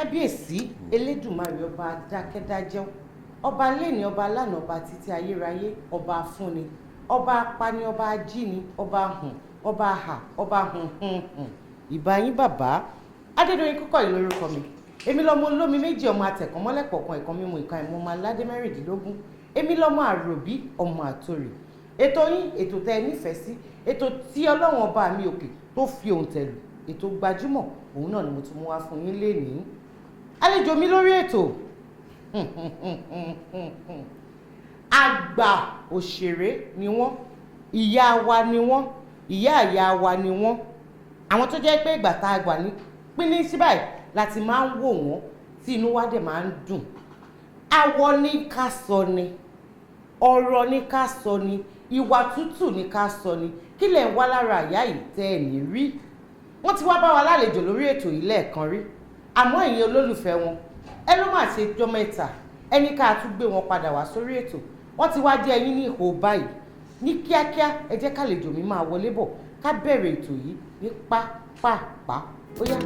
Kábíyèsí Elédùmarè, ọba dákẹ́dájẹ́, ọba lẹ́ni, ọba lánàá, ọba títí ayérayé, ọba afúnni, ọba apani, ọba ajíni, ọba hùn, ọba hà, ọba hùn hùn hùn. Ìbà yín, bàbá. Adédọ̀yìn kúkọ̀ yìí lórúkọ mi. Èmi lọmọ olómi méjì, ọmọ atẹ̀kọ́ mọ́lẹ́pọ̀ kan, ìkan mímu, ìkan ìmọ̀, ọmọ aládé 16. Èmi lọmọ àròbí, ọmọ àtòrì. Ètò yín, ètò tẹ́ ẹ nífẹ̀ẹ́ sí, ètò tí Ọlọ́run ọba mi òkè tó fi òun tẹ̀lù, ètò gbajúmọ̀, òun náà ni mo tún mú wá fún yín lénìí. Àlejò mi lórí ètò, àgbà òṣèré ni wọ́n, ìyá wa ni wọ́n, ìyá ìyá wa ni wọ́n, àwọn tó jẹ́ pé ìgbà tá a gbà ní pínlẹ̀ sí báyìí láti máa ń wò wọ́n, tí inú wa dẹ̀ máa ń dùn. Awọ ní ká sọ ni, ọ̀rọ̀ ní ká sọ ni, ìwà tútù ní ká sọ ni, kí lẹ̀ ń wá lára àyá yìí tẹ́ ẹ̀ ní rí? Wọ́n ti wá bá wa lálejò lórí ètò yìí lẹ́ẹ̀kan rí, àmọ́ ẹ̀yin olólùfẹ́ wọn, ẹ ló máa ṣe jọ́ mẹ́ta, ẹni ká tún gbé wọn padà wá sórí ètò. Wọ́n ti wá jẹ́ ẹyin ní ìhò báyìí. Ní kíákíá, ẹ jẹ́ kálejò mi máa wọlé bọ̀, ká bẹ̀rẹ̀ ètò yìí ní pápápá. Ó yá.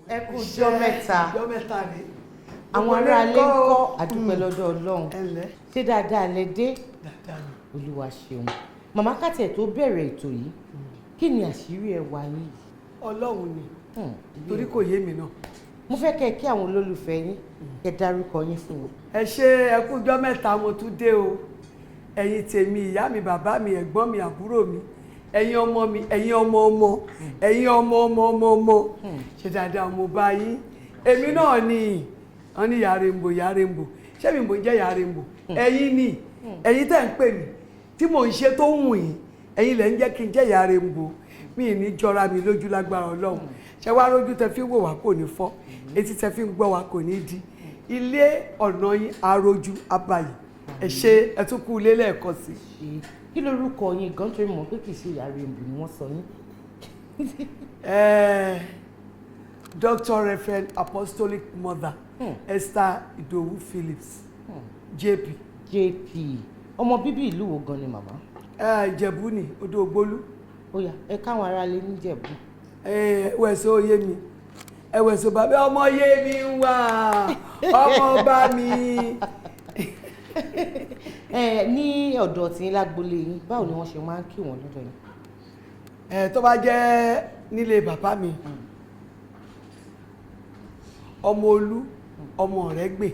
Ẹ kú ọjọ́ mẹ́ta. Ọjọ́ mẹ́ta ni. Àwọn aráalé ń kọ́? Àdúpẹ́ lọ́dọ̀ Ọlọ́run. Ẹ ǹlẹ́. Ṣé dáadáa lẹ dé? Dáadáa ni. Olúwa ṣeun. Màmá, kàtẹ́ tó bẹ̀rẹ̀ ètò yìí, kí ni àṣírí ẹwà yín yìí? Ọlọ́run ni, torí kò yé mi náà. Mo fẹ́ kẹ́ ẹ kí àwọn olólùfẹ́ yín, kẹ́ dárúkọ yín fún wọn. Ẹ ṣe, ẹ kú ọjọ́ mẹ́ta, mo tún dé o. Ẹ̀yin tèmi, ìyá mi, bàbá mi, ẹ̀gbọ́n mi, àbúrò mi, ẹ̀yin ọmọ mi, ẹ̀yin ọmọ ọmọ, ẹ̀yin ọmọ ọmọ ọmọ ọmọ, ṣe dáadáa mo bá yín. Èmi náà ni wọ́n ní ìyá Rainbow, ìyá Rainbow. Ṣé mi mò ń jẹ́ ìyá Rainbow? Ẹ̀yin ni, ẹ̀yin tẹ́ ń pè mí tí mò ń ṣe tó wù yín, ẹ̀yin lẹ́ ń jẹ́ kí n jẹ́ ìyá Rainbow. Mi ní jọra mi lójú lágbára Ọlọ́run. Ṣé wàá rójú tẹ fi ń wò wá kò ní fọ́, etí tẹ fi ń gbọ́ wá kò ní di, ilé ọ̀nà yín arojú abayì. Ẹ ṣe, ẹ tún kú ilé lẹ́ẹ̀kan sí. Ṣe kí lorúkọ yín gan, torí mo mọ̀ pé kì í ṣe ìyá Rainbow ni wọ́n sọ yín? Dr. Reverend Apostolic Mother Esther Idowu Phillips, JP. JP. Ọmọ bíbí ìlú wo gan ni màmá? Ìjẹ̀bú ni, Odò Ògbólú. Ó yá, ẹ káwọn aráalé níjẹ̀bú. Ẹwẹ̀sọ oyé mi, ẹwẹ̀sọ bàbá ọmọ yé mi ń wá ọmọ bá mi. Ẹ ní ọ̀dọ̀ tí ń lágbolé yín, báwo ni wọ́n ṣe máa ń kí wọ́n lọ́dọ̀ yín? Tó bá jẹ́ nílé bàbá mi, ọmọ Olú, ọmọ Ọ̀rẹ́gbè,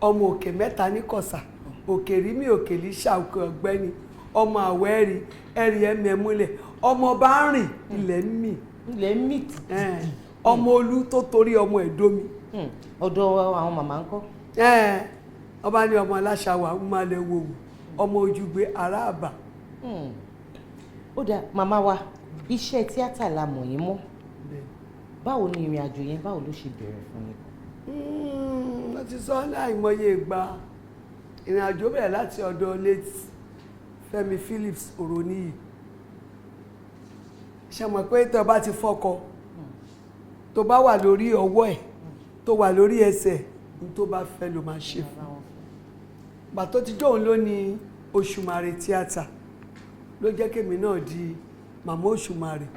ọmọ òkè mẹ́ta ní Kọ̀sà, òkè rímì, òkè líṣà, òkè ọ̀gbẹ́ni, ọmọ àwẹ́rì ẹ̀rì ẹ̀mẹ̀múlẹ̀, ọmọ bá ń rìn ilẹ̀ ń mì. Ilẹ̀ ń mì tìtì. Ọmọ Olú tó torí ọmọ ẹ̀dómi. Ọ̀dọ̀ àwọn màmá ń kọ́? Ọba ní ọmọ aláṣàwà ń máa lẹ wò wò, ọmọ ojúgbé aráàbà. Ó dáa, màmá wa, iṣẹ́ tíátà la mọ̀ yín mọ́. Báwo ni ìrìn àjò yẹn, báwo ló ṣe bẹ̀rẹ̀ fún yín? Wọ́n ti sọ láìmọye ìgbà. Ìrìn àjò bẹ̀rẹ̀ láti ọ̀dọ̀ late Fẹ́mi Phillips Òròníyì. Ṣe mọ̀ pé tó bá ti fọ́kọ, tó bá wà lórí ọwọ́ ẹ̀, tó wà lórí ẹsẹ̀ ní, tó bá fẹ́ ló máa ṣe fún. Gbà tó ti jóun ló ní Òṣùmàrè tíátà, ló jẹ́ kémi náà di màmá Òṣùmàrè.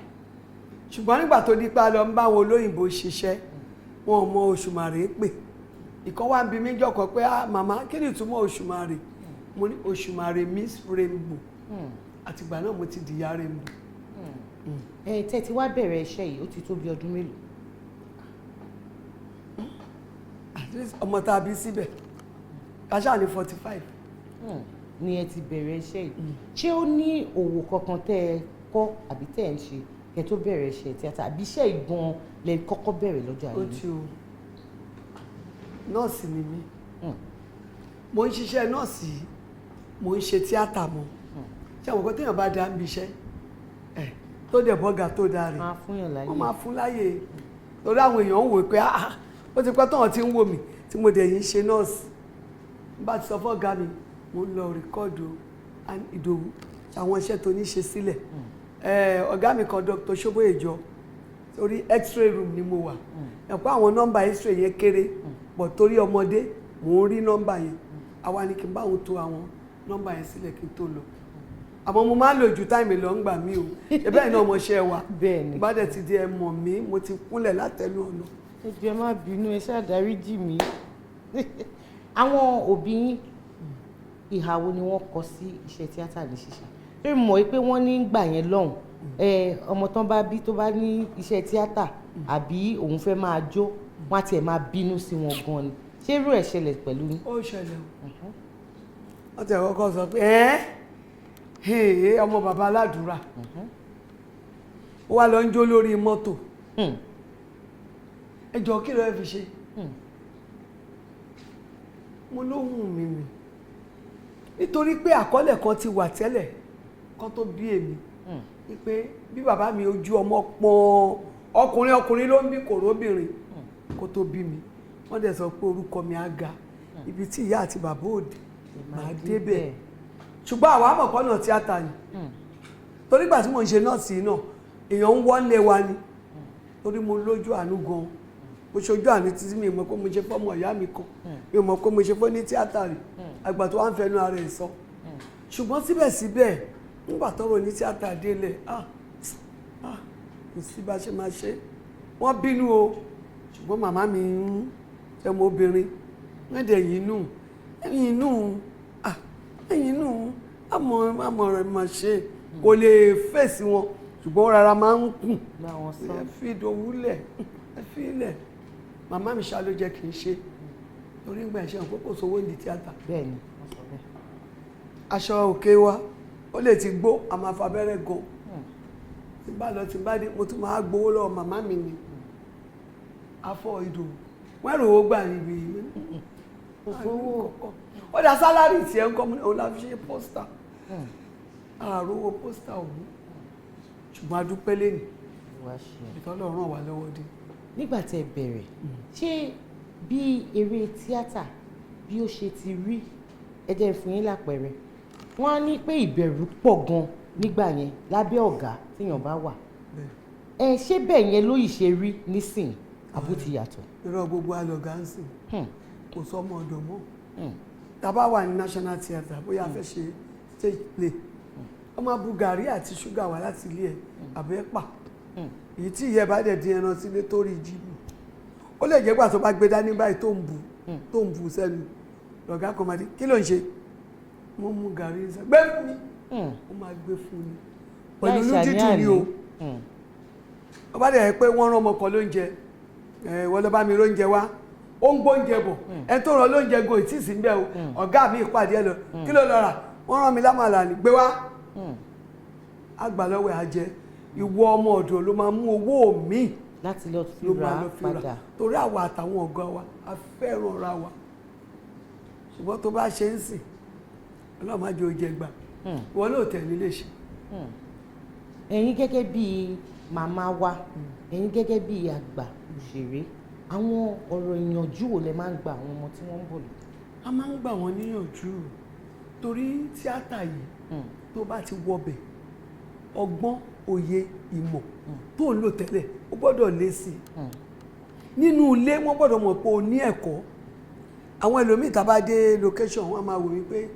Ṣùgbọ́n nígbà tó dípa lọ ń bá àwọn olóyìnbó ṣiṣẹ́, wọn ò mọ Òṣùmàrè pè. Ìkan wá ń bi mí jọkọ pé, "Ah, màmá, kí ni ìtumọ̀ Òṣùmàrè?" Mo ní Òṣùmàrè means rainbow. Àtìgbà náà mo ti di ìyá Rainbow. Ẹ tẹ́ ti wá bẹ̀rẹ̀ iṣẹ́ yìí, ó ti tó bí ọdún mélòó? At least, ọmọ tá a bí síbẹ̀ káṣá ní 45. Ni ẹ ti bẹ̀rẹ̀ iṣẹ́ yìí. Ṣé ó ní òwò kankan tẹ́ ẹ kọ́ àbí tẹ́ ẹ ń ṣe kẹ́ tó bẹ̀rẹ̀ iṣẹ́ tíátà, àbí iṣẹ́ ìgan lẹ kọ́kọ́ bẹ̀rẹ̀ lọ́jọ́ Ó ayé? ti o, nọ́ọ̀sì ni mí. Mo ń ṣiṣẹ́ nọ́ọ̀sì yìí, mo ń ṣe tíátà mọ́. Ṣé àwọn kan téèyàn bá dá níbi iṣẹ́ ẹ̀, tó dẹ̀ bọ́gà tó dáa rè, Máa fún yàn láyè. Wọ́n máa fún láyè, torí àwọn èèyàn ń wò pé, ah, ó ti pẹ́ tọ́wọ́n ti ń wò mí tí mo dẹ̀ yìí ń ṣe nọ́ọ̀sì. Bá ti sọ fọ́gá mi, mo ń lọ record Ìdòwú, àwọn iṣẹ́ tó ní ṣe sílẹ̀. Ọ̀gá mi kan, Dr. Ṣóbóyèjọ, torí x-ray room ni mo wà, ẹ̀pọ̀ àwọn nọ́mbà x-ray yẹn kéré, but torí ọmọdé, mò ń rí nọ́mbà yẹn. Àwa ni kí n bá òun to àwọn nọ́mbà yẹn sílẹ̀ kí n tó lọ. Àmọ́ mo máa ń lò ju time lọ ńgbà mí o. Ṣe bẹ́ẹ̀ náà, ọmọọṣẹ́ wa. Bẹ́ẹ̀ni. Bá dẹ̀ ti di ẹ mọ̀ mí, mo ti kúnlẹ̀ látẹnu ọ̀nà. Ẹ jọ̀ọ́, ẹ má bínú, ẹ ṣáà dáríjì mí. Àwọn òbí yín, ìhà wo ni wọ́n kọ sí iṣẹ́ tíátà ní ṣíṣe? Torí mo mọ̀ pé wọ́n ní gbà yẹn lọ́hùn, ẹ ọmọ tán bá bí tó bá ní iṣẹ́ tíátà àbí òun fẹ́ máa jó, wọ́n á tiẹ̀ máa bínú sí wọn gan ni. Ṣé irú ẹ̀ ṣẹlẹ̀ pẹ̀lú yín? Ó ṣẹlẹ̀ o. Wọ́n ti kọ́kọ́ sọ pé ẹ́ ẹ́, ọmọ bàbá aládùúrà, ó wá lọ ń jó lórí mọ́tò. Ẹ jọ, kí ló ẹ fi ṣe? Mo lóhùn mi nì, nítorí pé àkọọ́lẹ̀ kan ti wà tẹ́lẹ̀ kan tó bí èmi, wípé bí bàbá mi, ojú ọmọ pọ́n, ọkùnrin ọkùnrin ló ń bí, kòróbìnrin kó tó bí mi. Wọ́n dẹ̀ sọ pé orúkọ mi á ga ibi tí ìyá àti bàbá òde máa débẹ̀. Ṣùgbọ́n àwa àmọ̀kọ́ náà tíátà ni, torí ìgbà tí mò ń ṣe nọ́ọ̀sì náà, èèyàn ń wọ́n lé wa ni, torí mo lójú àánú gan. Mo ṣojú àánú títí, mi mọ̀ pé mo ṣe fọ́mọ ìyá mi kan, mi mọ̀ pé mo ṣe fọ́ ní tíátà rí, àgbà tó wá ń fẹnu ara ẹ̀ sọ. Ṣùgbọ́n síbẹ̀síbẹ̀, nígbà tọ́rọ̀ ní tíátà délẹ̀, ah ah, kò sí bá ṣe máa ṣe. Wọ́n bínú o, ṣùgbọ́n màmá mi ń ṣe mo obìnrin, wọ́n dẹ̀ yín nù, ẹ̀yìn nù, ah, ẹ̀yìn nù, àmọ́ àmọ́ rẹ̀ máa ṣe kò lè fèsì wọn, ṣùgbọ́n rárá máa ń kùn. Bá wọn sọ. Ẹ fi Ìdòwú lẹ̀, ẹ fi lẹ̀. Màmá mi ṣá ló jẹ́ kí n ṣe, torí ìgbà ìṣe hàn pé kò sówó ní tíátà. Bẹ́ẹ̀ni, wọ́n sọ bẹ́ẹ̀. Aṣọ òkè wa ó lè ti gbó, a máa fa abẹ́rẹ́ gan. Tí n bá lọ, tí n bá dé, mo tún máa gbowó lọ́wọ́ màmá mi ni afọ Ìdòwú wọ́n rò ó gbà níbi. Kò sówó. Ó dá salary tiẹ̀ ń kọ́ mu, òun la fi ṣe poster, àròwó poster òun. Ṣùgbọ́n a dúpẹ́ lẹ́nu Wá ṣe. ìtọ́lọ́ ràn wá lọ́wọ́ dé. Nígbà tẹ́ ẹ bẹ̀rẹ̀, ṣé bí eré tíátà bí ó ṣe ti rí, ẹ jẹ́ n fún yín lápẹẹrẹ, wọ́n á ní pé ìbẹ̀rù pọ̀ gan nígbà yẹn lábẹ́ ọ̀gá téèyàn bá wà. Bẹ́ẹ̀. Ẹ ṣé bẹ́ẹ̀ yẹn ló yìí ṣe rí nísìn, àbó ti yàtọ̀? Irọ́, gbogbo alọ̀gá ń sìn. Kò sọ́mọ ọ̀dọ̀ mọ́. Tá a bá wà ní National Theatre, bóyá a fẹ́ ṣe stage play, wọ́n máa bu gàrí àti ṣúgà wá láti ilé ẹ̀ àbí ẹ̀pà. Èyí tí ìyẹ́ bá dẹ̀ dín ẹran sílé tó rí jí bù, ó lè jẹ́ gbà tó bá gbé dání báyìí, tó ń bu sẹ́nu, lọ̀gá kan máa di, "Kí ló ń ṣe?" "Mo mú gàrí sẹ́, gbé fún mi." Ó máa gbé fún mi pẹ̀lú inú dídùn ni o. Ó bá dẹ̀ pé wọ́n rán ọmọ kan lóúnjẹ, ẹ̀ wọ́n lọ bá mi lóúnjẹ wá, ó ń gbóúnjẹ bọ̀, ẹ tó rán lóúnjẹ gan ìtì sí bẹ́ẹ̀ o. Ọ̀gá mi ìpàdé ẹ lọ, "Kí ló lọ rà?" "Wọ́n rán mi lámàlà ní, gbé wá." Àgbà lọ́wọ́ ẹ̀ á jẹ. Ìwọ ọmọ ọ̀dọ̀ ló máa mú owó mi láti lọ fi ló rà máa á lọ fi rà padà. Torí àwa àtàwọn ọ̀gá wa, a fẹ́ràn ra wa. Ṣùgbọ́n tó bá ṣe ń sìn, Ọlọ́run má jẹ́ ó jẹ gbà, ìwọ náà tẹ̀ nílé ṣe. Ẹ̀yin gẹ́gẹ́ bí màmá wa, ẹ̀yin gẹ́gẹ́ bí àgbà òṣèré, àwọn ọ̀rọ̀ ìyànjú wo lẹ máa ń gba àwọn ọmọ tí wọ́n ń bọ̀ lọ? A máa ń gbà wọ́n níyànjú, torí tíátà yìí, tó bá ti wọbẹ̀, ọgbọ́n, òye, ìmọ̀ tó ń lò tẹ́lẹ̀, ó gbọ́dọ̀ lé sí i. Nínú ilé, wọ́n gbọ́dọ̀ mọ̀ pé o ní ẹ̀kọ́. Àwọn ẹlòmíì, tá a bá dé location, wọ́n máa wò mí pé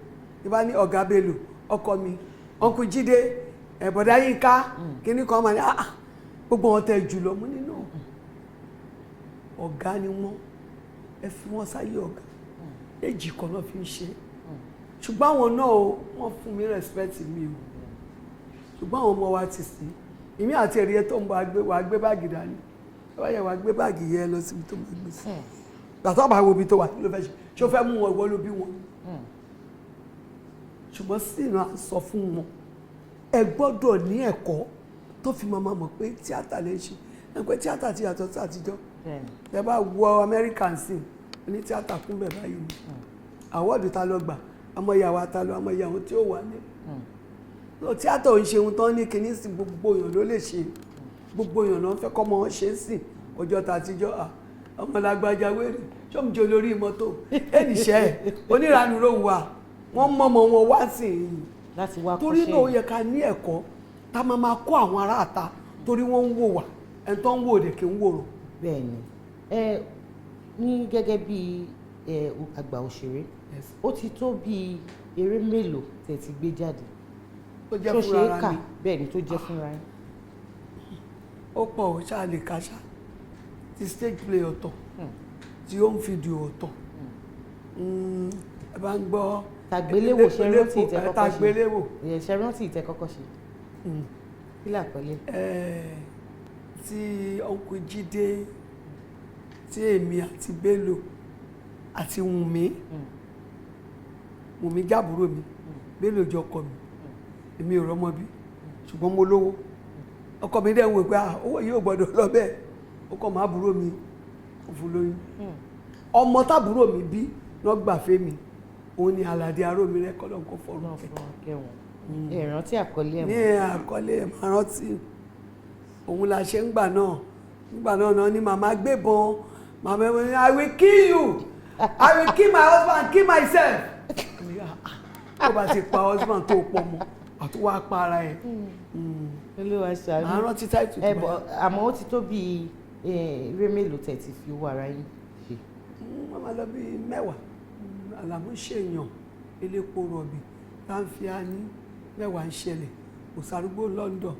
ìbá ní ọ̀gá Bello, ọkọ mi, uncle Jídé, ẹ̀bọ̀dá Yínká, kíní kan máa ní, "Ah ah, gbogbo wọn tẹ jù lọ." Mo ní náà, ọ̀gá ni wọ́n, ẹ fi wọ́n sáyé ọ̀gá, èjì kan náà fi ń ṣe. Ṣùgbọ́n àwọn náà o, wọ́n fún mi respect mi o. Ṣùgbọ́n àwọn ọmọ wa ti sìn ìmí àti ẹ̀rí ẹ tó ń bọ̀, wàá gbé báàgì dání, ẹ bá yẹ wàá gbé báàgì yẹ lọ síbi tó máa gbé sí. Gbàtọ́ bá wo ibi tó wà, kí ló fẹ́ ṣe? Ṣé ó fẹ́ mú wọn? Ìwọ ló bí wọn. Ṣùgbọ́n sínú à ń sọ fún wọn, ẹ gbọ́dọ̀ ní ẹ̀kọ́ tó fi máa mọ̀ pé tíátà lè ṣe ẹ, pé tíátà ti yàtọ̀ sí àtijọ́. Ẹ bá wọ Amẹ́ríkà sí ní tíátà kún bẹ̀ báyìí ni award ta lọ gbà, amọ̀yẹ àwa ta lọ, amọ̀yẹ àwọn tí ó wà ní lọ. Tíátà ò ń ṣe ohun tán ní kinní sí, gbogbo èèyàn ló lè ṣe, gbogbo èèyàn ló ń fẹ́ kọ́ ọmọ wọn ṣe é sìn. Ọjọ́ ta àtijọ́, à ọmọ lágbájá wéré. Ṣé òun jẹ́ olórí mọ́tò ẹnìṣẹ́ ẹ̀ oníranú ló ń wà, wọ́n mọ́mọ́ wọn wá sí i. Láti wá Torí kọ́ṣẹ́ náà, ó yìí. yẹ ká ní ẹ̀kọ́ tá a máa máa kọ́ àwọn aráàta, torí wọ́n ń wò wá. Ẹni tó ń wò dé kí ń wòrò. Bẹ́ẹ̀ ni. Ẹ ní gẹ́gẹ́ bí ẹ àgbà òṣèré, ó ti tó bí eré mélòó tẹ́ ti gbé jáde Tó jẹ́ tó fúnra ṣe é ara kà mi? Bẹ́ẹ̀ ni, tó jẹ́ fúnra yín. Ó pọ̀, ó ṣáà lè kàṣà. Ti stage play ọ̀tọ̀, tí ó ń fídíò ọ̀tọ̀. Ẹ bá ń gbọ́. Tàgbéléwò, ṣe rántí ìtẹ́ kọ́kọ́ ṣe? Tàgbéléwò. Ẹ ṣe rántí ìtẹ́ kọ́kọ́ ṣe? Kí làkọlé? Tí Uncle Jídé, tí èmi àti Bello àti Wùnmí. Wùnmí jábúrò mi, Bello jọ ọkọ mi. Èmi ò rọ́mọ bí, ṣùgbọ́n mo lówó. Ọkọ mi dẹ̀ ń wò pé, ah, owó yìí ò gbọ́dọ̀ lọ bẹ́ẹ̀. Ó kọ́ máa búrò mi, ó fún lóyún. Ọmọ tábúrò mi bí lọ́ gbà fẹ́ mi, òun ni Àlàdé Arómirẹ́, kọ́lọ́ kó fọ̀rọ̀ Náà kẹ́. fún wọn kẹwọn. Ẹ rántí àkọlé ẹ̀ Ní mọ́? àkọlé ẹ̀, máa rántí. Òun la ṣe ń gbà náà. Ńgbà náà náà ni màmá gbébọn, màmá ẹ̀ ní, "I will kill you, I will kill my husband, kill myself." Tó bá ti pa husband tó pọ̀ mọ́, àti wàá pa ara ẹ̀. Olúwa ṣàánú. Màá rántí táìtù Ẹ tó bọ bá. Àmọ́ ó ti tó bí eré mélòó tẹ́ ti fi owó ara yín ṣe? Wọ́n máa lọ bí 10. Àlàmú ṣèyàn, elépo rọ̀bì, táǹfìàní, mẹ́wàá ń ṣẹlẹ̀, òsàrúgbó London.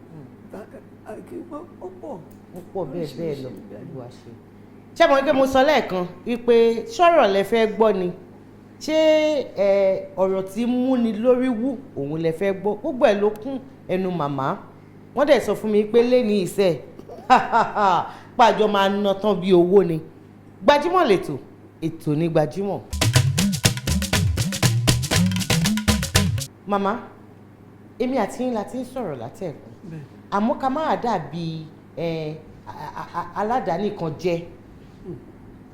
Ó pọ̀. Ó pọ̀ bẹ́ẹ̀ bẹ́ẹ̀ lọ. Oríṣiríṣi, bẹ́ẹ̀ ni. Olúwa ṣe. Ṣé mo ní pé mo sọ lẹ́ẹ̀kan wípé sọ̀rọ̀ lẹ fẹ́ gbọ́ ni? Ṣé ẹ ọ̀rọ̀ tí ń múni lórí wú òun lẹ fẹ́ gbọ́? Gbogbo ẹ̀ ló kún ẹnu màmá. Wọ́n dẹ̀ sọ fún mi pé lẹ́ni ìṣe pàjọ máa ná tán bí owó ni. Gbajúmọ̀ lẹ́tọ̀, ètò ní Gbajúmọ̀. Màmá, èmi àti yín la ti ń sọ̀rọ̀ látẹ̀kùn, àmọ́ ká má dàbí aládàáni kan jẹ́,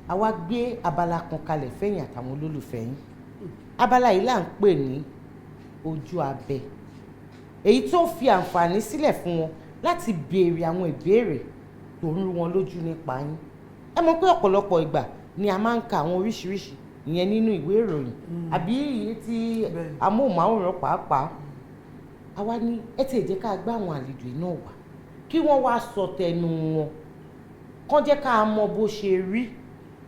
àwa gbé abala kan kalẹ̀ fẹ́yìn àtàwọn olólùfẹ́ yín. Abala yìí là ń pè ní ojú abẹ, èyí tó fi àǹfààní sílẹ̀ fún wọn láti béèrè àwọn ìbéèrè tó ń rú wọn lójú nípa yín. Ẹ mọ̀ pé ọ̀pọ̀lọpọ̀ ìgbà ni a máa ń ka àwọn oríṣiríṣi ìyẹn nínú ìwé ìròyìn àbí èyí tí amóhùnmáwòrán pàápàá. Àwa ní ẹ tiẹ̀ jẹ́ ká gbá àwọn àlejò yìí náà wá, kí wọ́n wá sọ tẹnu wọn, kán jẹ́ ká mọ bó ṣe rí.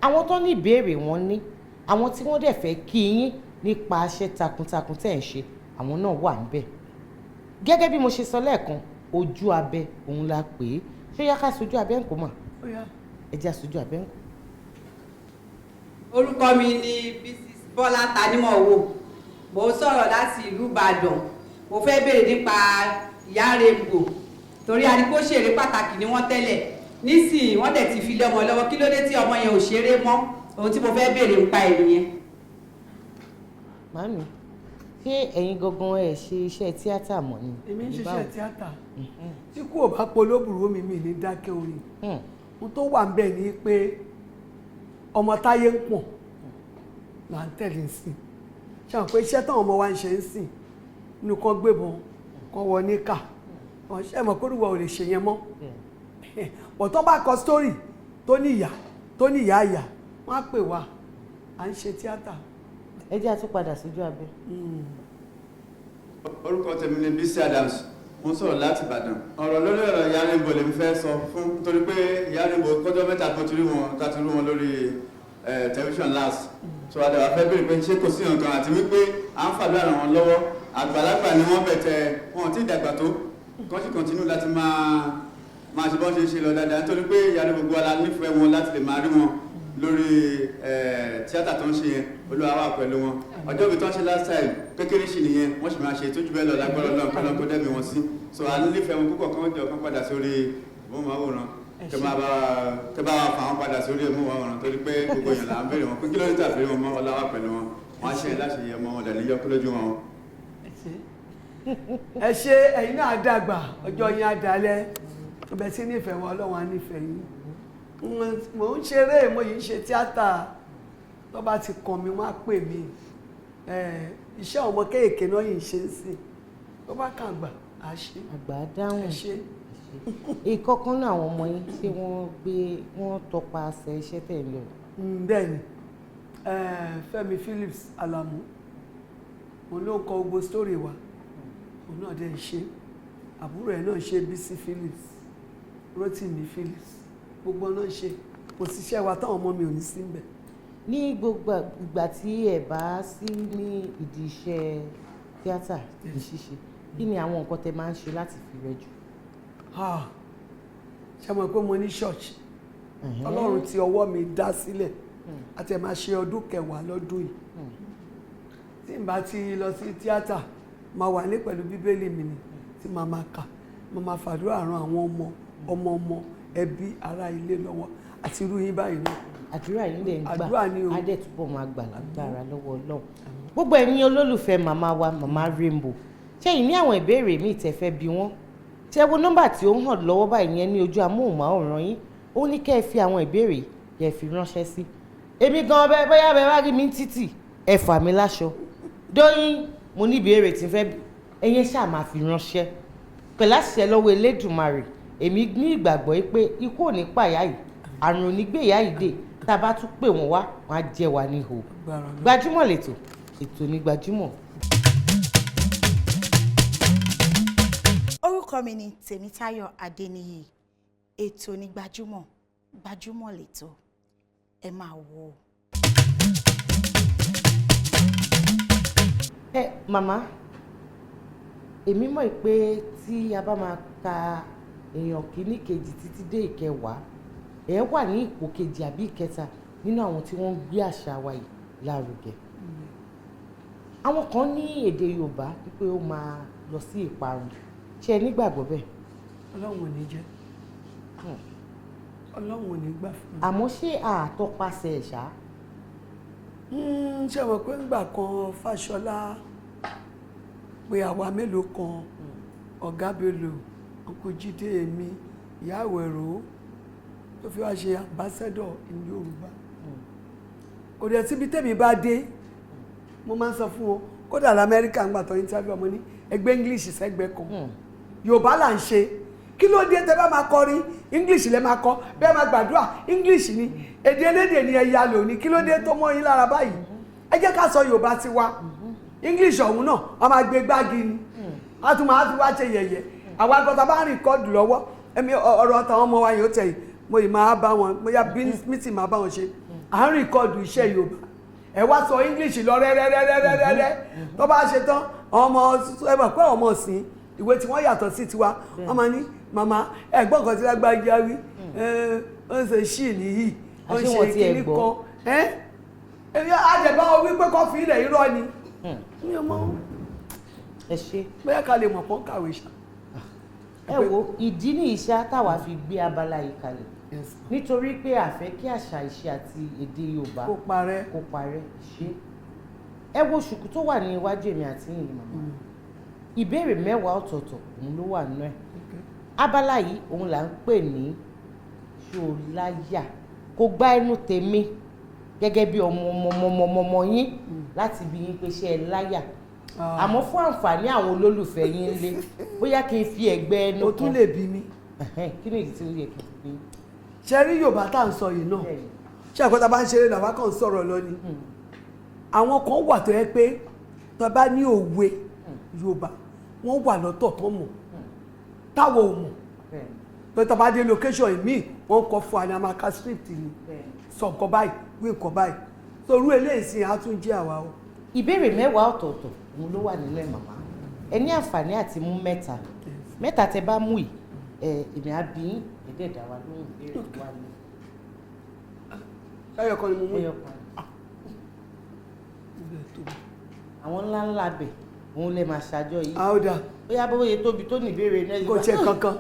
Àwọn tó ní ìbéèrè wọn ní, àwọn tí wọ́n dẹ̀ fẹ́ kí yín nípa iṣẹ́ takuntakun tẹ̀ ń ṣe, àwọn náà wà níbẹ̀. Gẹ́gẹ́ bí mo ṣe sọ lẹ́ẹ̀kan, ojú abẹ òun la pè é. Ṣé yá ká sojú abẹ ń kó mà? Ó yá. Ẹ jẹ́ àsojú abẹ ń kó. Orúkọ mi ni Mrs Bọ́lá Tanímọ̀wò. Mo ń sọ̀rọ̀ láti ìlú Ìbàdàn. Mo fẹ́ béèrè nípa Ìyá Rainbow, torí a rí pé òṣèré pàtàkì ni wọ́n tẹ́lẹ̀. Nísìnyí, wọ́n dẹ̀ ti fi lé ọmọ lọ́wọ́. Kí ló dé tí ọmọ yẹn ò ṣeré mọ́? Ohun tí mo fẹ́ béèrè nípa ẹ̀ nìyẹn. Màámi, ṣé ẹ̀yin gangan ẹ̀ ṣe iṣẹ́ tíátà mọ́ ni? Èmi ń Àbí ṣiṣẹ́ báwo? tíátà. Tí kú ò bá polóbùrú mi, mi ní dákẹ́ orin. Ohun tó wà ń bẹ̀ ni pé ọmọ táyé ń pọ̀n là ń tẹ̀lé ń sìn. Ṣe àwọn pé iṣẹ́ táwọn ọmọ wa ń ṣe ń sìn nínú kan, gbébọn kan wọ níkà, ṣe mọ̀ pé olúwa ò lè ṣe yẹn mọ́? Bọ̀ tó bá kọ story tó ní ìyá, tó ní ìyá ìyá, wọ́n á pè wá. À ń ṣe tíátà. Ẹ jẹ́ àtúpadà sójú abẹ. Orúkọ tèmi ni Bísí Adams, mo ń sọ̀rọ̀ láti Ìbàdàn. Ọ̀rọ̀ lórí ọ̀rọ̀ Ìyá Rainbow lèmi fẹ́ sọ fún, torí pé Ìyá Rainbow kọjọ́ 3 tó ti rí wọn, tá ti rí wọn lórí tẹlifíṣàn last. So àdàbà fẹ́ béèrè pé ṣé kò sí nǹkan, àti wípé à ń fàdúrà ràn wọ́n lọ́wọ́. Àgbàlagbà ni wọ́n, bẹ̀tẹ̀ wọn ò tí ì dàgbà tó kọ́ sí continue láti máa máa ṣe bọ́n ṣe ń ṣe lọ dáadáa, nítorí pé Ìyá Rainbow, gbogbo wa la nífẹ̀ẹ́ wọn láti lè máa rí wọn lórí tíátà tó ń ṣe yẹn. Olúwa wà pẹ̀lú wọn. Ọjọ́ ìbí tó ń ṣe last time kékeré sì nìyẹn, wọ́n sì máa ṣe tó jù bẹ́ẹ̀ lọ lágbára Ọlọ́run, kọ́lọ́n kó dẹ́mi wọn sí. So a nífẹ̀ẹ́ wọn púpọ̀. Kán jọ kán padà sórí ìmọ̀máwòrán, kẹ bá wa fà wọn padà sórí ìmọ̀máwòrán, torí pé gbogbo èèyàn là ń béèrè wọn pé kí ló dé tàbí wọn mọ́. Ọlá wà pẹ̀lú wọn, wọn á ṣe láṣẹ yẹ ọmọ wọn dẹ̀ ní yọkú lójú wọn. Ẹ ṣe. Ẹ̀yin náà dàgbà, ọjọ́ yín á dalẹ̀. Ọbẹ̀ tí nífẹ̀ẹ́ wọn, Ọlọ́run á nífẹ̀ẹ́ yín. Mò ń ṣeré, mo yìí ń ṣe tíátà. Tó bá ti kàn mí, wọ́n á pè mí. Iṣẹ́ ọmọ kéèké náà yìí ń ṣe é sí, tó bá kàn gbà á ṣe. Àgbà dáhùn. Ẹ ṣe. Ìkọ̀kan náà àwọn ọmọ yín, ṣé wọ́n gbé wọ́n tọpasẹ̀ iṣẹ́ tẹ̀ ń lọ? Bẹ́ẹ̀ ni. Fẹ́mi Phillips Alamu, òun ló ń kọ gbogbo story wa, òun náà dẹ̀ ń ṣe. Àbúrò ẹ̀ náà ń ṣe, Bísí Phillips, Rótìmí Phillips, gbogbo náà ń ṣe. Kò síṣẹ́ wa táwọn ọmọ mi ò ní sí ń bẹ̀. Ní gbogbo ìgbà tí ẹ bá sí ní ìdí iṣẹ́ tíátà ní ṣíṣe, kí ni àwọn nǹkan tẹ máa ń ṣe láti fi rẹjú? Ah, ṣe mọ̀ pé mo ní church Ọlọ́run tí ọwọ́ mi dá sílẹ̀, àti ẹ̀ máa ṣe ọdún 10 lọ́dún yìí. Tí n bá ti lọ sí tíátà, máa wà ní pẹ̀lú Bíbélì mi ni tí màá máa kà, máa máa fàdúrà ran àwọn ọmọ ọmọ ọmọ, ẹbí, ará ilé lọ́wọ́, àti irú yín báyìí náà. Àdúrà yín lè ń gbà. Àdúrà ni o. Á dẹ̀ túbọ̀ máa gbà lágbára lọ́wọ́ Ọlọ́run. Gbogbo ẹ̀yin olólùfẹ́ màmá wa, Màmá Rainbow, ṣé yìí ní àwọn ìbéèrè míì tẹ́ fẹ́ bi wọ́n? Ṣé wo nọ́mbà tí ó ń hàn lọ́wọ́ báyìí yẹn ní ojú amóhùnmáwòrán yín? Ó ní kẹ́ ẹ fi àwọn ìbéèrè kẹ́ ẹ fi ránṣẹ́ sí èmi gan. Bẹ́ẹ̀ bóyá bẹ́ẹ̀ bá rí mi ní títì, ẹ fà mí láṣọ, Dóyin, mo ní ìbéèrè tí ń fẹ́ ẹ̀yin ṣáà máa fi ránṣẹ́. Pẹ̀lú àṣẹ lọ́wọ́ Elédùmarè, èmi ní ìgbàgbọ́ yìí pé ikú ò ní pàyà yìí, àrùn ò ní gbé ìyá yìí dè. Tá a bá tún pè wọ́n wá, wọ́n á jẹ́ wa ní ihò. Agbára Ọlọ́run. Gbajúmọ̀ lẹ́tọ̀, ètò ní Gbajúmọ̀. Orúkọ mi ni Tèmítáyọ̀ Adéníyì. Ètò ní Gbajúmọ̀, gbajúmọ̀ lẹ́tọ̀, ẹ máa wò ó. Ẹ màmá, èmi mọ̀ pé tí a bá máa ka èèyàn kìíní, kejì, títí dé ìkẹwàá, ẹ wà ní ipò kejì àbí ìkẹta nínú àwọn tí wọ́n ń gbé àṣà wa yìí lárugẹ. Àwọn kan ní èdè Yorùbá wípé ó máa lọ sí ìparun. Ṣé ẹ nígbàgbọ́ bẹ́ẹ̀? Ọlọ́run ò ní jẹ́. Ọlọ́run ò ní gbà fún mi. Àmọ́ ṣé àtọpasẹ̀ ẹ̀ ṣá? Ṣé mọ̀ pé ńgbà kan Fáṣọlá pé àwa mélòó kan, ọ̀gá Bello, Uncle Jídé, èmi, ìyá Àwẹ̀rò, tó fi wá ṣe ambassador in Yorùbá. Kò dẹ̀ síbi tèmi bá dé, mo máa ń sọ fún wọn, kódà lamẹ́ríkà ń gbà tó interview ọmọ ní ẹgbẹ́ English sẹ́gbẹ́ kan, Yorùbá là ń ṣe. Kí ló dé tẹ́ bá máa kọrin, English lẹ máa kọ, bẹ́ẹ̀ máa gbàdúrà, English ni? Èdè elédè ni ẹ̀yà lò ní. Kí ló dé tó mọ́ yín lára báyìí? Ẹ jẹ́ ká sọ Yorùbá tiwa. English ọ̀hún náà, wọ́n máa gbé gbági ni, a tún máa fi wá ṣe yẹ̀yẹ́. Àwa gbọ́dọ̀ bá ń record lọ́wọ́, ẹ̀mí ọ̀rọ̀ táwọn ọmọ wa yóò tẹ̀yìn, mo yìí máa bá wọn, bóyá meeting máa bá wọn ṣe, à ń record iṣẹ́ Yorùbá, ẹ wá sọ English lọ rẹ́rẹ́rẹ́rẹ́rẹ́. Tó bá ṣe tán, ọmọ ẹ mọ̀ pé ọmọ sìn ìwé tí wọ́n yàtọ̀ sí tiwa, wọ́n máa ní, "Màmá, ẹ̀gbọ́n kan tí lágbájá wí, ó ń ṣe ṣì nìyí, ó ń Àṣé wọ́n ṣe tiẹ̀ kíní gbọ́. kan." Ẹ́ àjẹbá wọn wípé kọ́ fi ilẹ̀ irọ́ ni, mi ò mọ̀. Ẹ ṣe. Bóyá ká lè mọ̀ pọ́n kàwé ṣá. Ẹ wo, ìdí ní iṣẹ́ táwa fi gbé abala yìí kalẹ̀, nítorí pé a fẹ́ kí àṣà, ìṣe àti èdè Yorùbá kó parẹ́. Kó parẹ́. Ṣe ẹ wo ṣùkú tó wà ní iwájú èmi àti yìnyín, màmá, ìbéèrè 10 ọ̀tọ̀ọ̀tọ̀ òun ló wà nínú ẹ̀. Abala yìí òun là ń pè ní Ṣòláyà. Kò gbá ẹnu tèmi gẹ́gẹ́ bí ọmọ ọmọ ọmọ ọmọ ọmọ yín láti bí yín pé ṣé ẹ láyà, àmọ́ fún àǹfààní àwọn olólùfẹ́ yín lé, bóyá kí n fi ẹ̀gbẹ́ ẹnu O tún lè bí mi. Ẹ̀hẹ́n, kí ni ìdí tí ó yẹ kí n fi bí yín? Ṣe rí Yorùbá tá à ń sọ yìí náà, ṣé àkọ́tà bá ń ṣeré làwa kàn ń sọ̀rọ̀ lọ ni. Àwọn kan wà tó yẹ pé tó bá ní òwe Yorùbá, wọ́n wà lọ́tọ̀ tó mọ̀ táwọn ò mọ̀. Pé tó bá dé location míì, wọ́n kọ fún wa ní amaka script ni, sọ nǹkan báyìí, wí nǹkan báyìí. Torú eléyìí sí á tún jẹ́ àwa o. Ìbéèrè 10 ọ̀tọ̀ọ̀tọ̀ òun ló wà nínú ẹ̀. Màmá, ẹ ní àǹfààní àti mú mẹ́ta. Mẹ́ta tẹ bá mú yìí, ẹ èmi á bí yín, ẹ dẹ̀ dá wa lóhùn ìbéèrè tó wà ní. Ẹyọ kan ni mo mú. Ẹyọ kan. Àwọn ńlá ńlá bẹ̀ òun lè máa ṣàjọ yìí. A ó dà. Bóyá bóyá tóbi tó ní ìbéèrè náà. Kò tiẹ̀ kankan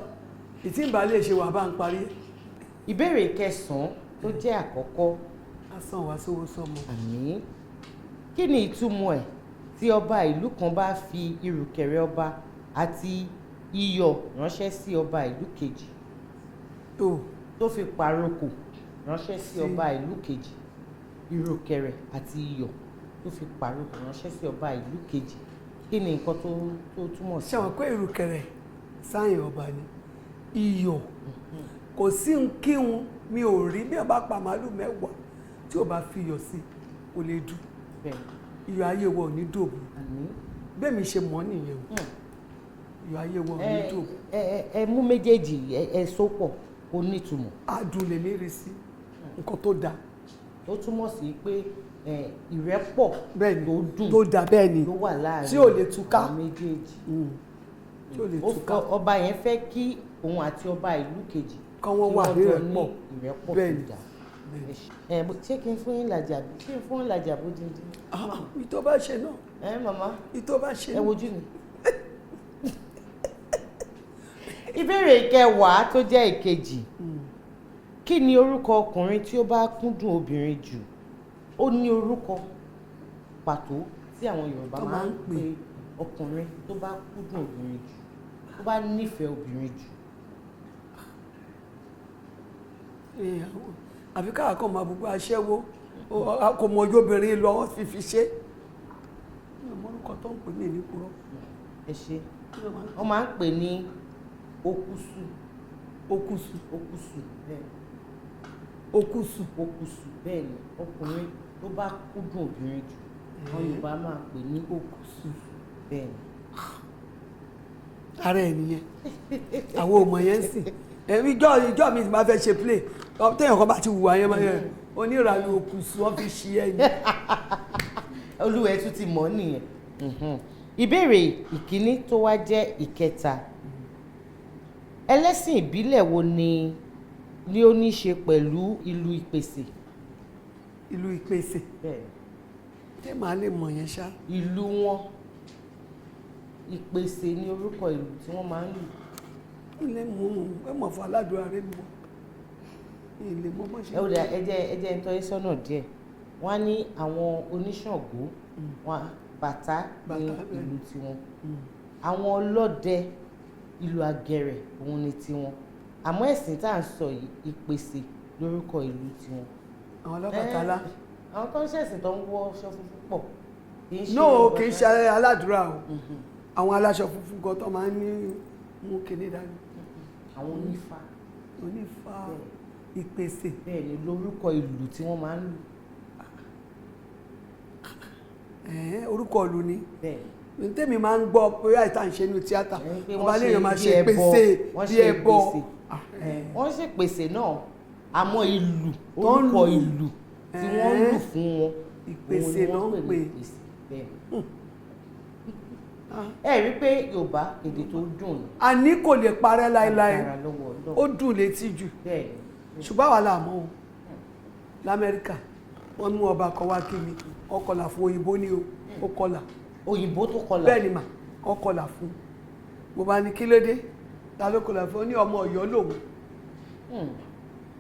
ìtí ìbá lè ṣe wà bá ń parí ẹ̀. Ìbéèrè kẹsàn-án tó jẹ́ àkọ́kọ́. Á sàn wá sówó sọmọ. Àmín. Kí ni ìtumọ̀ ẹ̀ tí ọba ìlú kan bá fi ìrùkẹ̀rẹ̀ ọba àti iyọ̀ ránṣẹ́ sí ọba ìlú kejì, tó fi pàrokò ránṣẹ́ sí ọba ìlú kejì? Ìrùkẹ̀rẹ̀ àti iyọ̀ tó fi pàrokò ránṣẹ́ sí ọba ìlú kejì, kí ni nǹkan tó túmọ̀ sí? Ṣé àwọn pé ìrùkẹ̀rẹ̀ sáyìn ọba ni, iyọ̀ kò sí ń kíhun mi ò rí bí ọba pa màálù 10 tí ò bá fi iyọ̀ sí. Kò lè dùn. Bẹ́ẹ̀. Iyọ̀ ayé wa ò ní dòbu. Àmín. Bẹ́ẹ̀ mi ṣe mọ̀ nìyẹn o. Iyọ̀ ayé wa ò ní Ẹ dòbu. ẹ ẹ mú méjèèjì, ẹ so pọ̀ kó nítumọ̀. Adùn lèmi rí sí nǹkan tó dáa. Ó túmọ̀ sí pé ìrẹ́pọ̀ Bẹ́ẹ̀ ni, tó dùn tó dáa, bẹ́ẹ̀ ni, ló wà láàrin tí ò lè túká. àwọn méjèèjì. Tí ò lè Ó túká. Ọba yẹn fẹ́ kí òun àti ọba ìlú kejì Kán wọ́n kí wà jọ nírẹ́pọ̀. ní ìrẹ́pọ̀ tó Bẹ́ẹ̀ ni. dáa. Ṣé kí n fún yín làjà bí ṣé n fún yín làjà bó díndín? Ah, ìtọ́ bá ṣe náà. Ẹ màmá. Ìtọ́ bá ṣe Ẹ náà. wojú mi. Ìbéèrè ìkẹwàá tó jẹ́ ìkejì. Kí ni orúkọ ọkùnrin tí ó bá kúndùn obìnrin jù? Ó ní orúkọ pàtó tí àwọn Yorùbá Tó máa máa ń ń pè pè. ọkùnrin tó bá kúndùn obìnrin jù, tó bá nífẹ̀ẹ́ obìnrin jù. Àfi káà kàn máa gbogbo aṣẹ́wó kò mọ ojú obìnrin lọ, wọ́n fi fi ṣe. Mi ò mọ orúkọ tó ń pè mí ní kúrọ́. Ẹ ṣe. Wọ́n máa ń pè ní okusu. Okusu. Okusu, bẹ́ẹ̀. Okusu. Okusu, bẹ́ẹ̀ ni. Ọkùnrin tó bá kúndùn obìnrin jù, àwọn Yorùbá máa pè ní okusu. Bẹ́ẹ̀ ni. Ara ẹ̀ nìyẹn. Àwọn ọmọ yẹn ń sìn. Ẹ̀mí ìjọ mi máa fẹ́ ṣe play. Téèyàn kan bá ti wùwà yẹn máa yẹn. Onírànú okusu wọ́n fi ṣí ẹ̀yìn. Olúwẹ̀ tún ti mọ̀ nìyẹn. Ìbéèrè ìkíní tó wá jẹ́ ìkẹta. Ẹlẹ́sìn ìbílẹ̀ wo ni ó ní ṣe pẹ̀lú ìlú Ìpèsè? Ìlú Ìpèsè. Bẹ́ẹ̀. Ṣé màá lè mọ̀ yẹn ṣá? Ìlú wọn Ìpèsè ni orúkọ ìlú tí wọ́n máa ń lù. Ilé mú un, ẹ mọ̀ fún aládùúrà rẹ̀ mọ̀. Ilé mọ̀ bọ́ ṣe. Ẹ ó dà, ẹ jẹ́ ń tọ́ yín sọ́nà díẹ̀. Wọ́n á ní àwọn oníṣàngó, wọn bàtá ní Bàtá, bẹ́ẹ̀. ìlú tiwọn. Àwọn ọlọ́dẹ ìlú Àgẹ̀rẹ̀ òun ni tiwọn. Àmọ́ ẹ̀sìn tá à ń sọ yìí, Ìpèsè lórúkọ ìlú tiwọn. Àwọn ọlọ́bàtálá. Àwọn tó ń ṣẹ̀sìn tó ń wọ aṣọ funfun pọ̀. Kì í ṣe No, kì í ṣe Ọbàtálá. aládùúrà o. Àwọn aláṣọ funfun gan tó máa ń ní mú kinní dání. Àwọn onífá. Onífá Ìpèsè. Bẹ́ẹ̀ ni lórúkọ ìlú tí wọ́n máa ń lù. Orúkọ ìlú ni. Bẹ́ẹ̀ ni. Tèmi máa ń gbọ́ bóyá ìta ń ṣe inú tíátà. Pé Ọba wọ́n ṣe léèyàn máa bí ṣe ẹbọ, pèsè wọ́n bí ṣe ẹbọ. ìpèsè. Wọ́n ṣe pèsè náà, àmọ́ ìlú, Tó ń orúkọ lù. ìlú tí wọ́n ń lù fún wọn. Ìpèsè òun ni ló wọ́n ń pè ní pè. Ìpèsè. Bẹ́ẹ̀ ni. Ẹ rí i pé Yorùbá èdè tó dùn ni. Àní kò lè parẹ́ láéláé. Agbára lọ́wọ́ Ọlọ́run. Ó dùn létí jù. Bẹ́ẹ̀ ni. Ṣùgbọ́n àwa là mọ̀ o. Lamẹ́ríkà, wọ́n mú ọba kan wá kí mi, ó kọlà fún òyìnbó ni o, ó kọlà. Òyìnbó tó kọlà. Bẹ́ẹ̀ ni mà, ó kọlà fún. Mo bá ní kí ló dé? Ta ló kọlà fún? Ó ní ọmọ Ọ̀yọ́ lòun.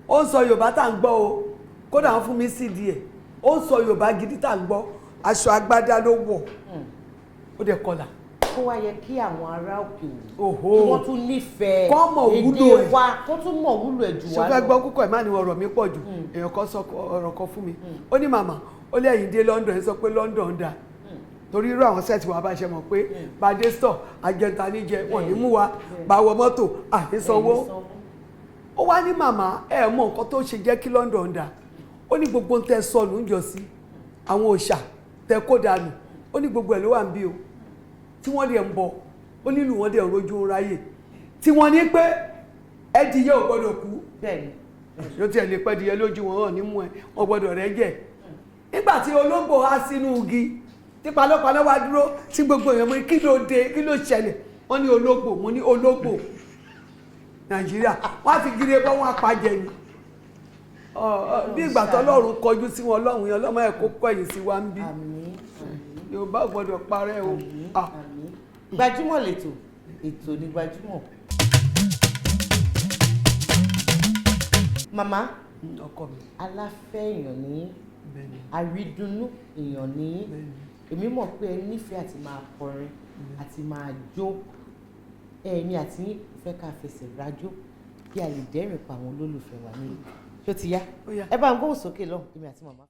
Ó ń sọ Yorùbá tá à ń gbọ́ o. Kódà wọ́n fún mi CD ẹ̀. Ó ń sọ Yorùbá gidi tá à ń gbọ́. Aṣọ agbádá ló wọ̀. Ó dẹ̀ kọlà. Ó wá yẹ kí àwọn ará òkè Òhó. òun kí wọ́n tún nífẹ̀ẹ́ Kán mọ̀ wúlò èdè ẹ̀. wa, kán tún mọ̀ wúlò ẹ̀ jù Ṣé wá fẹ́ lọ. gbọ́ kúkọ̀ ẹ̀ má ní ọ̀rọ̀ mi pọ̀ jù. Èèyàn kan sọ ọ̀rọ̀ kan fún mi. Ó ní màmá, ó lé ẹ̀yìn dé London, ẹ̀ sọ pé London dà. Torí irú àwọn sẹ́ẹ̀tì wa bá ṣe mọ̀ pé bá dé stọ̀, àjẹta níjẹ, wọ́n ní mú wa, bá wọ mọ́tò, àní sanwó. Ó wá ní màmá, ẹ mọ nǹkan tó ṣe jẹ́ kí London dà. Ó ní gbogbo ń tẹ sọnù ń jọ sí àwọn òòṣà tẹ kó dànù. Ó ní gbogbo ẹ̀ ló wà ń bí o. Tí wọ́n dẹ̀ ń bọ̀, ó nílùú wọn dẹ̀ ń rojú ń ráyè. Tí wọ́n ní pé ẹdìyẹ ò gbọ́dọ̀ kú. Bẹ́ẹ̀ni. Yóò tiẹ̀ lè pẹ́ díẹ̀ lójú wọn hàn nímú ẹ, wọn gbọ́dọ̀ rẹ́ jẹ̀. Nígbà tí olóńgbò há sínú igi, tí panápaná wá dúró, tí gbogbo èèyàn mo ní kí ló dé, kí ló ṣẹlẹ̀? Wọ́n ní olóńgbò, mo ní olóńgbò. Nàìjíríà, wọ́n á fi gírí ẹbọ wọn apajẹ ni. Bí ìgbà tọ́lọ́run kọjú sí wọn lọ́hùn yẹn, ọlọ́mọ ẹ̀ kó kọ̀yìn sí wa ń bí. Yorùbá ò gbọ́dọ̀ parẹ́ o. Gbajúmọ̀ lètò, ètò ní gbajúmọ̀. Màmá, ọkọ mi. Aláfẹ́ èèyàn ní, àrídùnnú èèyàn ní. Èmi mọ̀ pé ẹ nífẹ̀ẹ́ àti máa kọrin àti máa jó. Ẹ̀yin àti yín fẹ́ ká fẹsẹ̀ rajó kí a lè dẹ́rìn pa àwọn olólùfẹ́ wa nílùú. Ṣó ti yá? Ẹ bá ń gbóhùn sókè lọ́hùn, èmi àti màmá.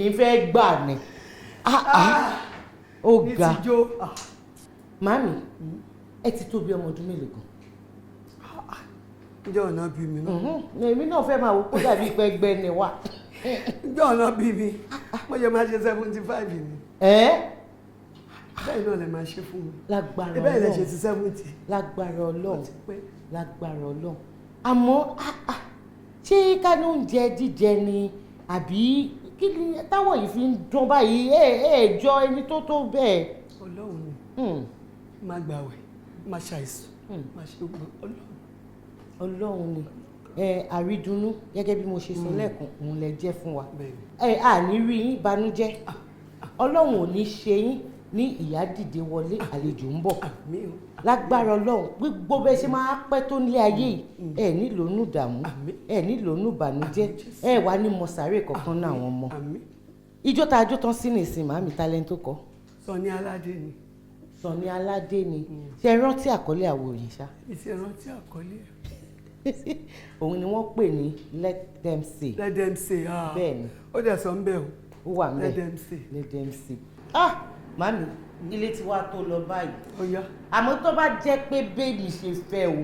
Í fẹ́ gbà ni. Ah, ah, ó Ní ga. tijó. Màámi, ẹ ti tó bí ọmọ ọdún mélòó gan? Ǹjẹ́ ọ̀nà bí mi náà? Èmi náà fẹ́ máa wò kó dàbí pé ẹgbẹ́ ni wá. Ǹjẹ́ ọ̀nà bí mi? Mo yẹ máa ṣe 75 ni. Ẹ́. Bẹ́ẹ̀ náà lè máa ṣe fún mi. Lágbára Bẹ́ẹ̀ lè ṣe Ọlọ́run. ti 70. Lágbára Ọlọ́run. Ó ti pẹ́. Lágbára Ọlọ́run. Àmọ́ ṣé ká ní oúnjẹ jíjẹ ni àbí kí ni táwọn yìí fi ń dán báyìí? Ẹ ẹ jọ ẹni tó tó bẹ́ẹ̀. Ọlọ́run ni. Má gbàwẹ̀, má ṣàìsùn, má ṣe gbọ́ Ọlọ́run. Ọlọ́run ni. Ẹ àrídùnnú, gẹ́gẹ́ bí mo ṣe sọ lẹ́ẹ̀kan, òun lẹ jẹ́ fún wa. Bẹ́ẹ̀ni. Ẹ àní rí yín banújẹ́. Ọlọ́run ò ní ṣe yín ní ìyá dìde wọlé àlejò ń bọ̀. Àmín o. Lágbára Ọlọ́run, gbogbo bẹ́ẹ̀ ṣe máa pẹ́ tó nílé ayé yìí, ẹ nílò nù dààmú, Àmín. ẹ nílò nù bànújẹ́, ẹ wà ní mọ̀sáré kankan náà àwọn ọmọ. Àmín. Ijó tá a jó tán sí nìsín, màámi, talent tó kọ? Sunny Aládé ni. Sunny Aládé ni. Ṣe rántí àkọlé àwo yìí ṣá? Ìṣe rántí àkọlé ẹ̀. Òun ni wọ́n pè ní "Let Them Say". Let Them Say, ah. Bẹ́ẹ̀ni. Ó dẹ̀ sọ ń bẹ̀ o. Ó wà ń bẹ̀. Let Them Say. Let Them Say. Ah, màámi, ilé tí wàá tó lọ báyìí. Ó yá. Àmọ́ tó bá jẹ́ pé bébì ṣe fẹ́ o,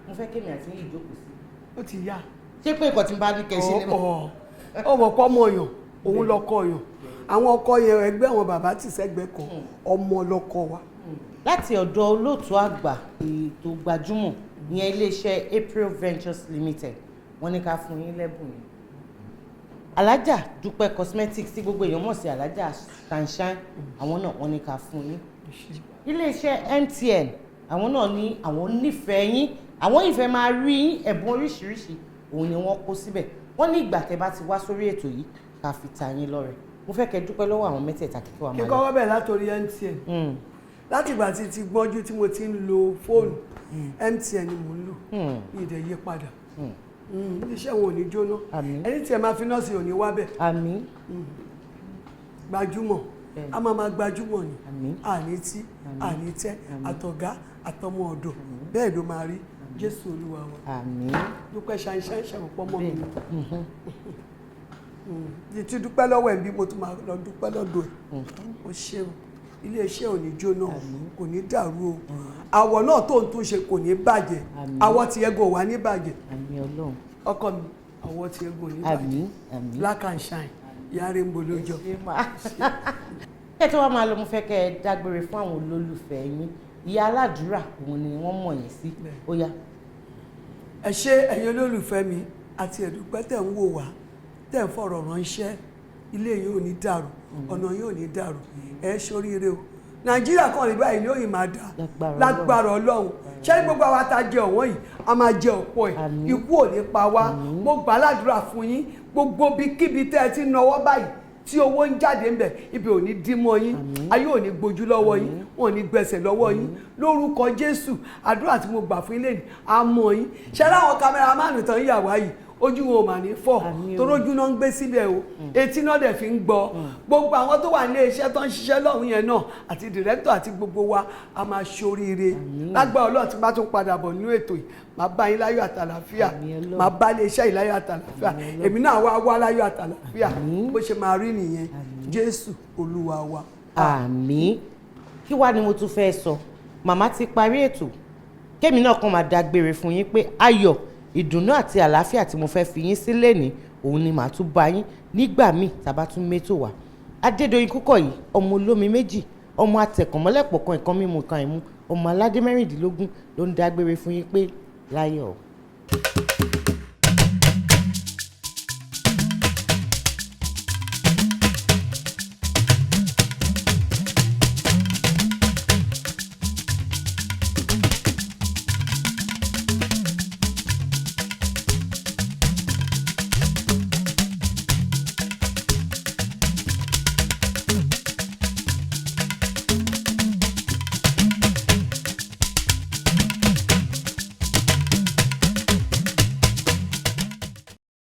mo fẹ́ kémi àti yín ìjókòó sí. Ó ti yá. Ṣé pé nǹkan tí n bá ní kẹ́ ṣe ní? Ọ̀ ọmọ kọ́ ọmọ yàn, òun lọkọ yàn. Àwọn ọkọ yẹn, ẹgbẹ́ àwọn bàbá ti sẹ́gbẹ́ kan, ọmọ lọkọ wa. Láti ọ̀dọ̀ olóòtú àgbà ètò gbajúmọ̀, ìyẹn iléeṣẹ́ April Ventures Limited, wọ́n ní ká fún yín lẹ́bùn yẹn. Alájà Dúpẹ́ Cosmetics, tí gbogbo èèyàn mọ̀ sí Alájà Sunshine, àwọn náà wọ́n ní ká fún yín. Iléeṣẹ́ MTN, àwọn náà ní àwọn nífẹ̀ẹ́ yín, àwọn ìfẹ́ máa rí yín. Ẹ̀bùn oríṣiríṣi òun ni wọ́n kó síbẹ̀. Wọ́n ní ìgbà tẹ́ bá ti wá sórí ètò yìí, ká fi ta yín lọ́rẹ. Mo fẹ́ kẹ́ dúpẹ́ lọ́wọ́ àwọn mẹ́tẹ̀ẹ̀ta kíkọ́ wa Kí máa lọ. kọ́kọ́ bẹ̀ látòrí MTN. Láti ìgbà tí ti gbọ́njú tí mo ti ń lo fóònù, MTN ni mò ń lò. Mi ì dẹ̀ yí padà. Iṣẹ́ wọn ò ní jóná. Àmín. Ẹni tí ẹ máa fi nọ́ọ̀sì ò ní wá bẹ̀. Àmín. Gbajúmọ̀, a máa máa gbajúmọ̀ ni. Àmín. Àní tí àní tẹ́, àtọ̀gá àtọmọ ọ̀dọ̀, bẹ́ẹ̀ ló máa rí. Jésù Olúwa wa. Àmín. Dúpẹ́ ṣáínṣáín ṣàmùpọ̀ mọ́ mi ni ti dúpẹ́ lọ́wọ́ ẹ̀ bí mo tún máa lọ dúpẹ́ lọ́dọ̀ ẹ̀. O ṣeun, iléeṣẹ́ ò ní jóná, kò ní dàrú o. Àwọ̀ náà tó ń tún ṣe kò ní bàjẹ́. Àmín. Àwọ̀ tí ẹgò wà ní bàjẹ́. Àmín Ọlọ́run. Ọkọ mi, àwọ̀ tí ẹgò ní bàjẹ́. Àmín, àmín. Black and shine, ìyá Rainbow lójọ. Kẹ́ tó wá máa lọ, mo fẹ́ kẹ́ ẹ dágbére fún àwọn olólùfẹ́ yín. Ìyá aládùúrà òun ni wọ́n mọ̀ yín sí. Ó yá. Ẹ ṣé, ẹ̀yin olólùfẹ́ mi, àti ẹ̀dùpẹ́ tẹ̀ ń wò wá, tẹ̀ ń fọ̀rọ̀ ránṣẹ́. Ilé yìí ò ní dàrú, ọ̀nà yìí ò ní dàrú. Ẹ ṣoríire o. Nàìjíríà kan rí báyìí ní òyìn máa dà. Lágbára. Lágbára Ọlọ́run. Ṣé gbogbo àwa tá a jẹ ọ̀wọ́n yìí, a máa jẹ ọ̀pọ̀ ẹ̀. Àmín. Ikú ò ní pa wá. Mo gbà á ládùúrà fún yín, gbogbo ibikíbi tẹ́ ẹ ti ń nawọ́ báyìí tí owó ń jáde ńbẹ̀, ibi ò ní dí mọ́ yín. Ayé ò ní gbójú lọ́wọ́ yín, wọn ò ní gbẹsẹ̀ lọ́wọ́ yín lórúkọ Jésù. Àdúrà tí mo gbà fún ilé ní àmọ́ yín. Ṣé láwọn cameraman tán yà wá yìí, ojú wọn ò mà ní fọ́. Àmín o. Torójú náà ń gbé síbẹ̀ o, etí náà dẹ̀ fi ń gbọ́. Gbogbo àwọn tó wà ní iṣẹ́ tó ń ṣiṣẹ́ lọ́hùn yẹn náà, àti dìrẹ́tọ̀ àti gbogbo wa, a máa ṣoríire lágbára Ọlọ́run. Tí bá tún padà bọ̀ nínú ètò yìí, máa bá yín láyọ̀ àtàlàfíà. Àmín Ọlọ́run. Máa bá ilé iṣẹ́ yìí láyọ̀ àtàlàfíà. Èmi náà wá wá láyọ̀ àtàlàfíà. Bó ṣe máa rí nìyẹn. Jésù Olúwa wa. Àmín. Kí wá ni mo tún fẹ́ sọ? Màmá ti parí ètò. Kémi náà kàn máa dágbére fún yín pé ayọ̀, ìdùnnú àti àlàáfíà tí mo fẹ́ fi yín sílẹ̀ ní òun ni màá tún bá yín nígbà míì tá a bá tún métò wá. Adédọ̀yìn Kúkọ̀yí, ọmọ olómi méjì, ọmọ atẹ̀kànmọ́lẹ̀pọ̀ kan ìkan mímu kan ìmú, ọmọ aládé 16 ló ń dágbére fún yín pé láyọ̀.